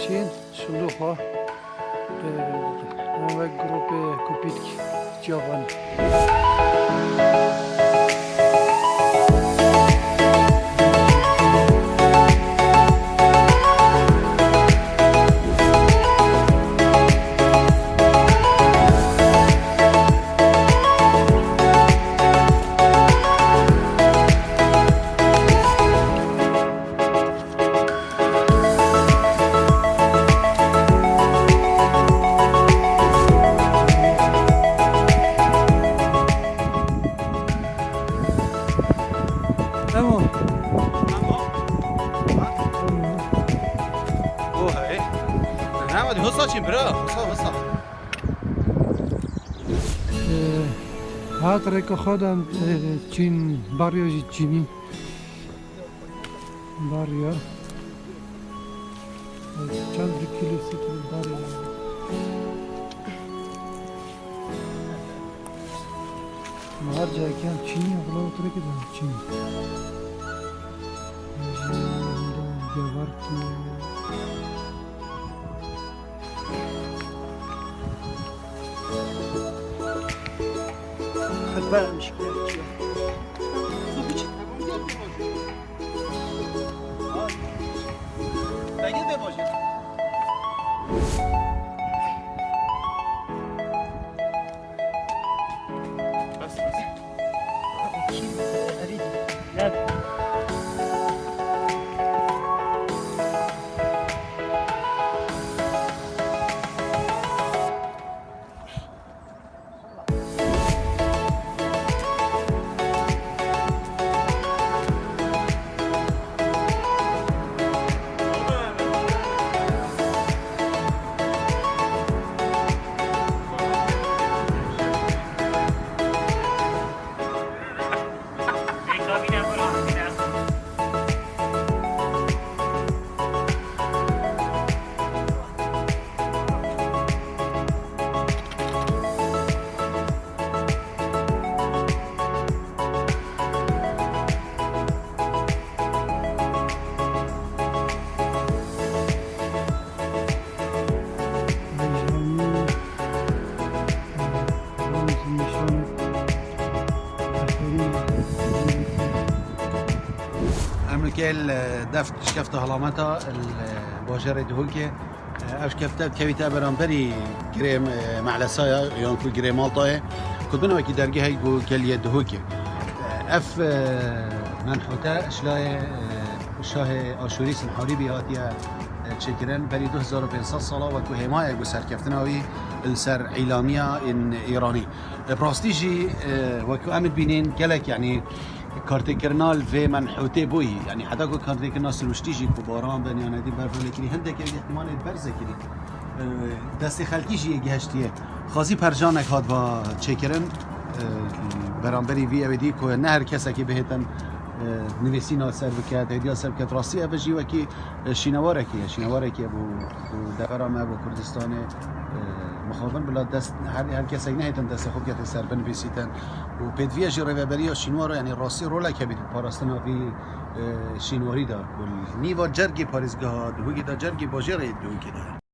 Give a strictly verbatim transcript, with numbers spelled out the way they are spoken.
Çin, şindoxa, e, em wek grûpê Kupîtk çavan. Tamam. Tamam. Oh, hey. Tamam, hadi hızla çin, bira. Hızla, hızla. Ee, hat rêka xwe de, e, çîn, bariya jî çînî. Bariya. Çend bir kilo, sî kilo bariya. Ma her cihekî çînî, wila otirêkî de çînî. Gevarkî. Xetber em şikayetçi ye. Su biçin. Belge de bacı. Bas, bas. Em li kel, e, def şikefta hilameta li, e, bajarê Duhokê. Ev şikefte kevîte beramberî girê, e, Mehlesaya yan ku girê Maltayê, ku dibin wekî dergehek ku geliyê Duhokê. Ev, e, menhûte ji layê, e, şahê Aşûrî Sinharîbî hatiye, e, çêkirin. Berî du hezar û pênc sed sala wekî hêmayek ku serkeftina wî li ser îlamiya în Îranî. E, bi rastî jî, e, wekî em dibînin gelek, yanî, kartêkirina li vê menhûtê bûyî, yanî heta ku kartêkirina sirûştî jî ku baran bin yan nedî bervan lê kirî, hindek ew îhtimalê berze kirî. E, destê xelkî jî yê gihiştiye. Xwezî percanek hat va çêkirin, e, beramberî vî ew ê dî ku ne her kesekî bihêtin, e, nivîsîna ser biket, hêdiya ser biket. Rastî ev jî wekî, e, şînewarekî ye. Şînewarekî ye bo, bo devera me, bo Kurdistanê. E, mixabin bila dest, her, her kesek nehêtin destê xwe bikete ser binivîsîtin. Û pêdiviya jî rêveberiya şînwara, yanî rastî rolek hebî di parastina vî, e, şînwarî de. Ku nîva cergê parêzgeha Duhokê de, cergê bajarê Duhokê de.